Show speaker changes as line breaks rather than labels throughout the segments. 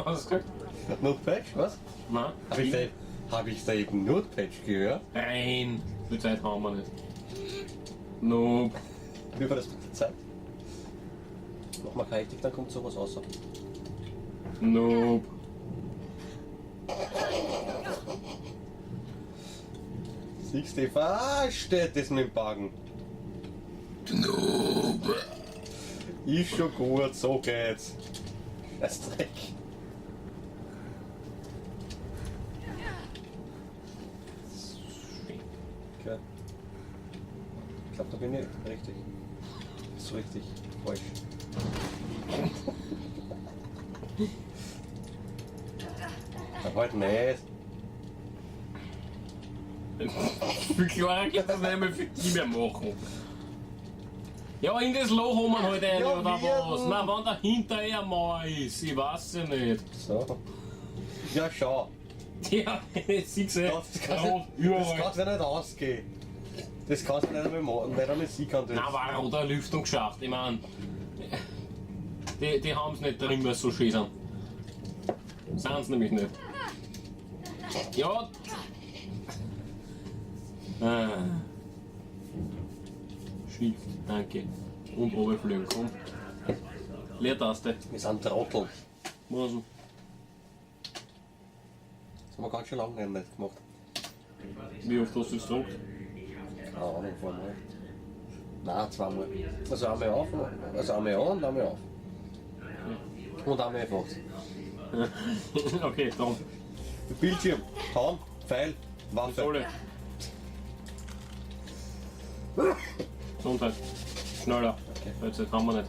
Was hast du gesagt?
Notepatch, was?
Nein.
Hab ich da eben Notepatch gehört?
Rein. Die Zeit haben wir nicht. Nope.
Wie war das mit der Zeit? Mach mal richtig, dann kommt sowas raus.
Nope.
Siehst du, versteht das mit dem Bagen.
Nope.
Ist schon gut, so geht's. Scheiß Dreck. Okay. Ich glaube, da bin ich richtig. So richtig falsch. Aber halt nicht.
Viel klarer geht das nicht mehr für die mehr machen. Ja, in das Loch haben wir halt eine,
Ja,
oder was?
denn?
Na, wenn dahinter eh eine Mauer ist, ich weiß ja nicht.
So. Ja, schau.
Ja, siehst du,
Das kann
rot,
das
überall.
kann's ja nicht ausgehen. Das kannst du nicht einmal machen, nicht einmal sie kann das.
Na, war oder Lüftungsschacht, ich mein, die haben's nicht drin, weil sie so schön sind. Sind's nämlich nicht. Ja. Ah. Shift, danke. Und runterfliegen, komm. Leertaste.
Wir sind Trottel.
Was?
Das haben wir ganz schön lange nicht gemacht.
Wie oft hast du es gedruckt?
Keine Ahnung, zweimal. Nein, zweimal. Also einmal auf, also einmal an und einmal auf. Und einmal F8.
Okay, dann.
Bildschirm, Zaun, Pfeil, Waffe.
Pistole. Gesundheit. Schneller.
Okay.
Jetzt haben wir nicht.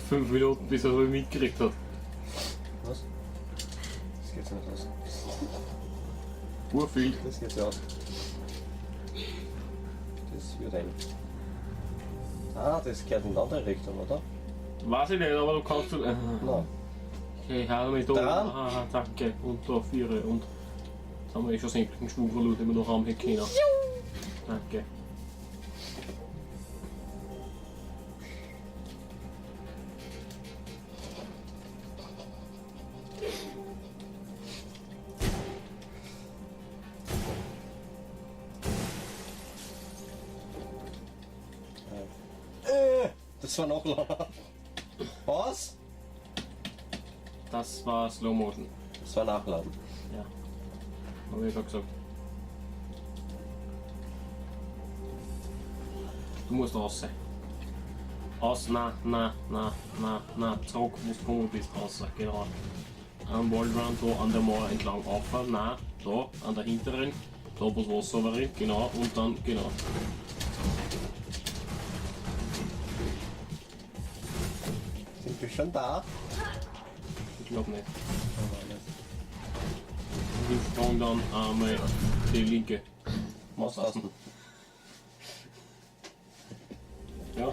5 Minuten, bis er es mitgekriegt hat.
Was? Das geht ja nicht aus.
Urviel.
Das geht ja aus. Das wird ein. Ah, das gehört in die andere Richtung, oder?
Weiß ich nicht, aber du kannst.
Nein.
Okay, ich habe mich da.
Dran.
Ah, danke. Und da vier. Und jetzt haben wir eh schon sämtlichen Schwung verloren, den wir noch haben hätten können. Danke.
Das war noch länger. Was?
Das war Slow Motion.
Das war Nachladen.
Ja. Hab ich ja schon gesagt. Du musst raus. Aus, na, na, na, na, na, zurück, wo du gekommen bist, raus, genau. Am Wallrun da an der Mauer entlang rauf, na, da, an der hinteren, da wo das Wasser war, genau, und dann, genau.
Sind wir schon da?
Ich glaub nicht. Und im Sprung dann einmal die linke.
Maustasten.
Ja.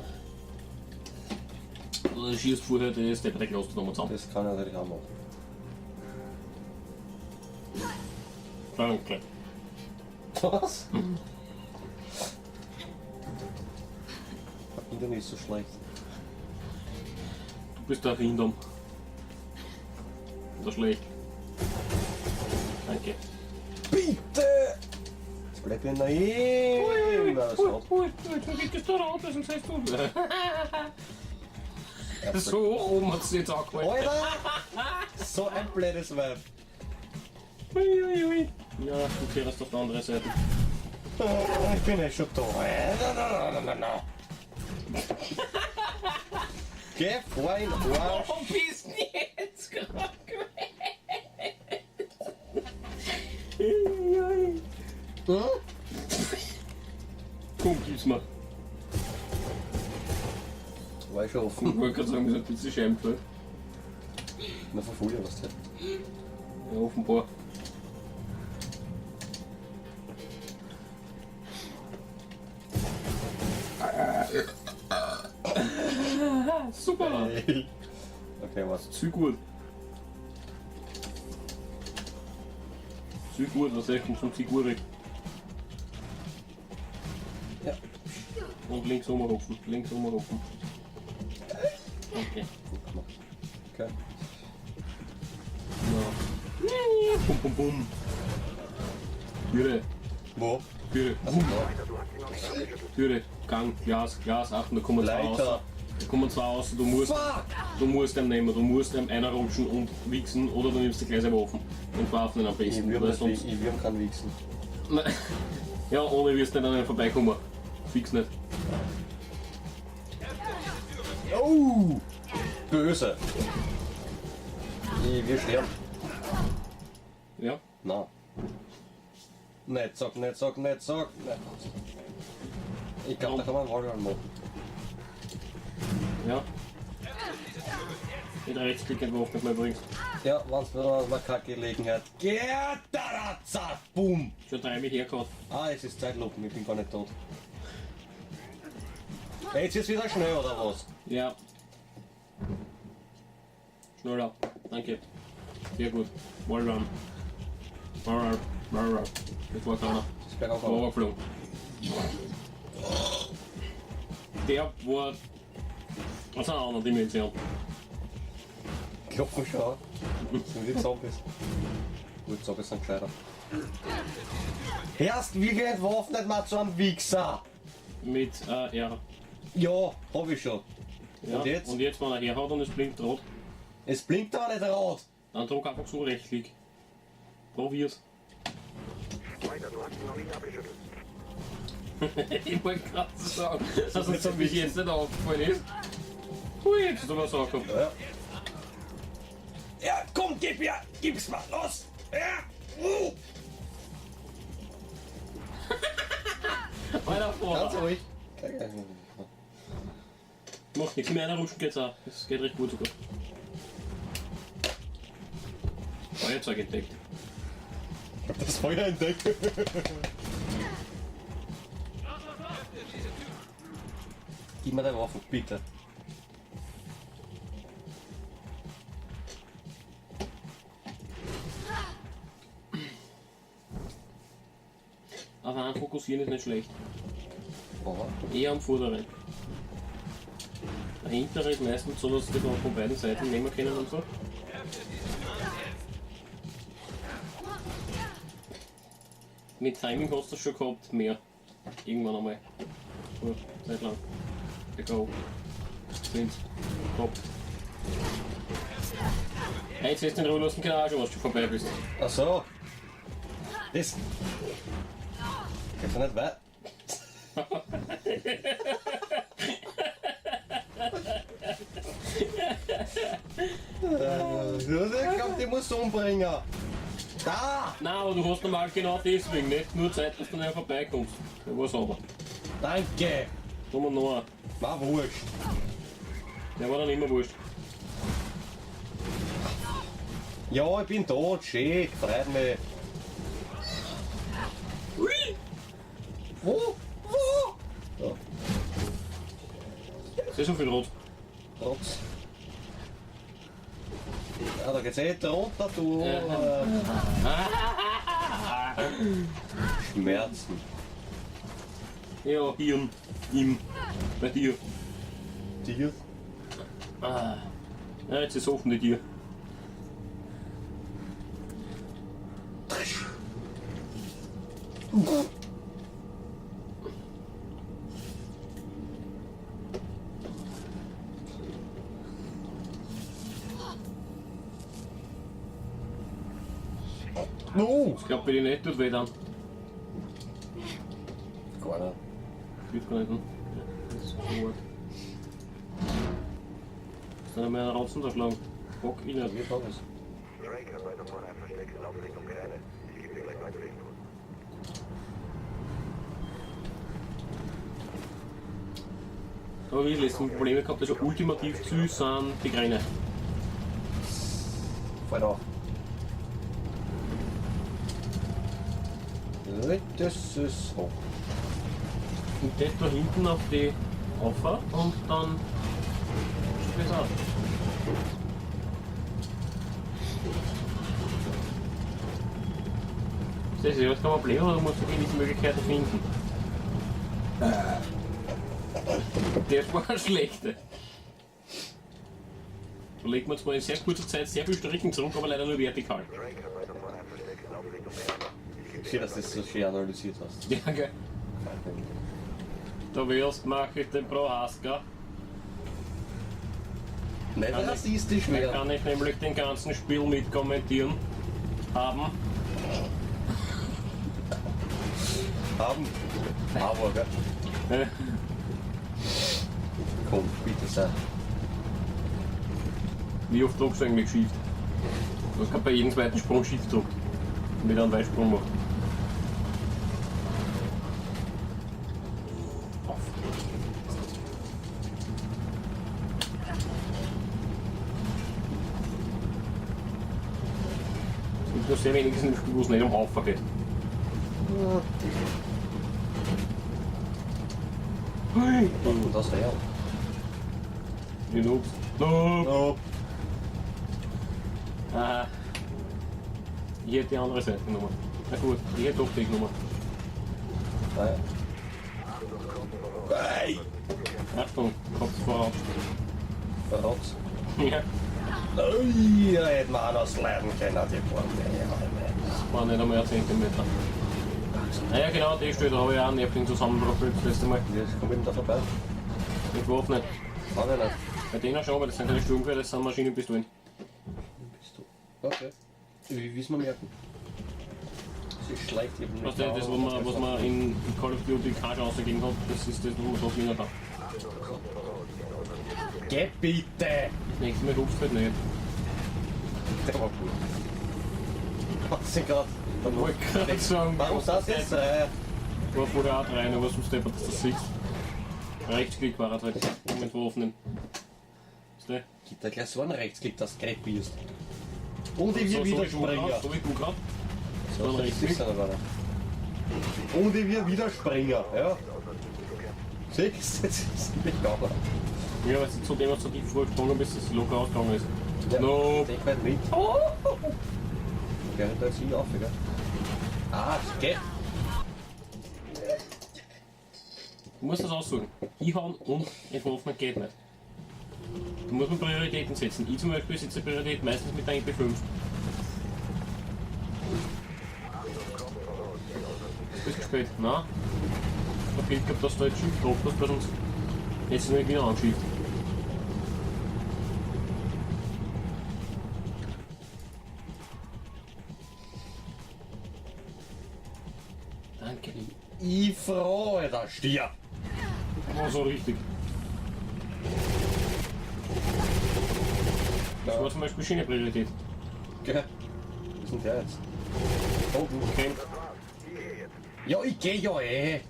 Oder du schießt vorher das Step Kloster nochmal zusammen.
Das kann ich natürlich auch machen.
Danke.
Was? Verbindung ist so schlecht.
Du bist der Rindum. Oder schlecht. Danke.
Bitte! Jetzt bleib ich noch immer so.
Ui, ui, geht das da raus, sonst heißt du. So hoch oben hat sie jetzt angehalten.
Alter! So ein blödes Weib.
Ui, ui, ui. Ja, du kehrst auf die andere Seite.
Ich bin eh schon da. Geh vor in den Arsch.
Warum bist du jetzt gerade gewesen?
Hm?
Komm, gib's mir.
War ich schon offen.
Ich wollte gerade sagen, das ist ein bisschen Scheibenfeld.
Na, verfolge was denn?
Ja, offenbar. Super!
Hey. Okay, was?
Zu gut. Zu gut, was echt kommt zum Zigurik.
Ja.
Und links umrufen. Links umrufen. Okay.
Gut gemacht. Okay.
Na. Bum, bum, bum. Türe.
Wo?
Türe.
Also da.
Türe. Gang. Glas. Glas. Achtung, da kommen zwei raus.
Leiter.
Da kommen zwei raus. Du musst,
Fuck!
du musst ihm nehmen. Du musst ihm einer rutschen und wichsen oder du nimmst die gleich selber offen. Entwaffnen am
Ich
besten.
würm
Weil
nicht,
sonst.
ich würm keinen Wichsen.
Nein. Ja, ohne wirst du nicht an ihm vorbeikommen. Fix nicht.
Oh! Böse! Ich will sterben.
Ja.
Nein. Nicht sag, nicht sag, nicht sag. Nicht. Ich glaube, da kann man einen Wallrun machen.
Ja. Mit Rechtsklick entwaffnet man übrigens.
Ja, wenn's mir keine Gelegenheit gibt. Da, zack, boom!
Schon dreimal hergehauen.
Ah, es ist Zeitlupen, ich bin gar nicht tot. Jetzt ist wieder schnell, oder was?
Ja. Schneller. Danke. Sehr gut. Wallrun. Wallrun. Wallrun. Das war keiner.
Das ist bergauf.
War übergeflogen. Der war aus einer anderen Dimension.
Klopfen schon an. Das sind die Zombies. Gut, Zombies sind gescheiter. Erst wie entwaffnet man zu einem Wichser!
Mit R.
Ja, hab ich schon.
Ja.
Und jetzt?
Und jetzt, wenn er herhaut und es blinkt rot,
Es blinkt aber nicht rot!
dann druck einfach so Rechtsklick. Probier's. Ich wollte gerade sagen, dass uns das bis jetzt nicht aufgefallen ist. Hui, jetzt ist aber so gehabt.
Ja. Ja, komm, gib mir! Gib's mal, los! Ja!
Alter,
Ganz
vor.
ruhig.
Macht nichts, mit einer rutschen geht's auch. Das geht recht gut sogar. Feuerzeug entdeckt.
Ich hab das Feuer entdeckt. Gib mir deine Waffe, bitte.
Auf einen fokussieren ist nicht schlecht.
Aha.
Eher am vorderen. Der hintere ist meistens so, dass die dann von beiden Seiten nehmen können und so. Mit Timing hast du schon gehabt, mehr. Irgendwann einmal. Vor Zeit lang. Bergauf. Sind. Top. Hey, jetzt hast du den Ruhe lassen können auch schon, was du vorbei bist.
Ach so. Das. Geht's ja nicht weit. Ich glaub, die muss umbringen. Da!
Nein, aber du hast normal genau deswegen, nicht nur Zeit, dass du nicht vorbeikommst. Der war sauber.
Danke!
Nummer noch.
War wurscht.
Der war dann immer wurscht.
Ja, ich bin tot. Schön, freut mich.
Ui!
Wo? Wo? Da.
Ist eh so viel rot.
Trotz. Ja, da geht's eh drunter, du. Schmerzen.
Ja, hier, ihm, bei dir.
Dir?
Ah. Ja, jetzt ist offen die Tür.
No!
Ich glaube, bei dir nicht tut weh dann.
Gar nicht.
Wird gar nicht. Hm? Ja, das ist so arg. Ist dann einmal einen Ranzen da schlagen. Bock ich nicht.
Wie war das?
Drake hat weiter vorne ein Versteck in Laufrichtung Geheine. Ich gebe dir gleich weitere Infos.
Aber wie ich letzten Probleme gehabt, dass schon ultimativ zu sind die Gräne.
Voll auf. Das ist hoch.
Und das da hinten auf die Offer und dann spiel's auch. Das ist ja kein Problem, aber du musst gewisse Möglichkeiten finden. Das war eine schlechte. Da legt man zwar in sehr kurzer Zeit sehr viel Strecken zurück, aber leider nur vertikal.
Drake hat weiter vorne ein Versteck, Laufrichtung Meer. Ich geb dir
Schön, dass du das so schön analysiert hast.
Ja, gell. Da wirst mache ich den Prohaska.
Nicht rassistisch
Da
werden.
kann ich nämlich den ganzen Spiel mitkommentieren. Haben.
Haben. Aber, gell? Komm, bitte sei.
Wie oft druckst du eigentlich Shift? Du hast gerade bei jedem zweiten Sprung Shift druckt. Und wieder einen Weitsprung macht. Auf. Es gibt nur sehr wenig in dem Spiel, wo es nicht um Haufen geht. Hui.
Und das her.
Die Noobs. Noob!
No.
Ah. Ich hätte die andere Seite genommen. Na gut, ich hätte doch die genommen.
Naja. Hey!
Achtung, Kopf voraus.
Verrotz.
Ja,
Ui, da hätten wir auch noch sliden können, die Form.
das war nicht einmal ein Zentimeter. Naja, genau, die steht, da habe ich auch einen nervigen Zusammenbruch gehabt das letzte Mal.
Jetzt komm ich da vorbei.
Ich warf nicht.
Kann ich nicht.
Bei denen schon, aber das sind keine Sturmgewehr, das sind Maschinenpistolen.
Bist du? Okay. Wie will's man merken? Sie schleicht eben
Weißt du, das, was man in Call of Duty keine Chance dagegen hat, das ist das, was man da gewinnen kann.
Geh bitte!
Das nächste Mal rufst du halt nicht.
Der war gut. Was ich grad.
Ich wollte gerade sagen,
Warum das jetzt?
War vorher auch rein, aber sonst deppert, dass du das siehst. Rechtsklick war er halt, um entworfenen. Weißt du?
Gib da gleich so einen Rechtsklick, dass du krepierst. Und ich
So,
will
so
wieder
wie du grad,
Springer.
so wie du grad.
So,
So ein
das
Rechtsklick.
ist er aber. Und ich will wieder Springer, ja. Siehst du, jetzt ist es nicht gegangen.
Ja, weil du zu dem, was du tief vorgesprungen bist, dass es locker ausgegangen ist.
Ja.
No.
Denk weit mit.
Oh.
Okay, da ist sie auf, gell? Ah, es geht.
Du musst das aussuchen. Hinhauen und entworfen geht nicht. Da muss man Prioritäten setzen. Ich zum Beispiel setze Priorität meistens mit der MP5. Du bist gespielt. Na? Ich hab Glück gehabt, dass du jetzt Schiff drauf hast, weil sonst hättest du nämlich wieder angeschifft. Danke.
Ich freu, Alter, stirb.
War so richtig. Das war zum Beispiel schöne Priorität.
Gell? Wo ist denn der jetzt? Oben.
Okay.
Ja, ich geh ja eh.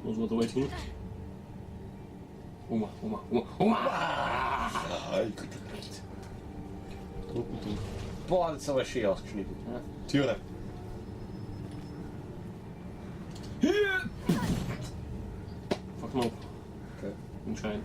Wo sind wir da jetzt hin? Oma, Oma, Oma, Oma!
Ah, ich krieg das nicht. Drücken, drücken. Boah, das ist aber schön ausgeschnitten.
Ja.
Türe.
Verknopp.
Okay.
Anscheinend.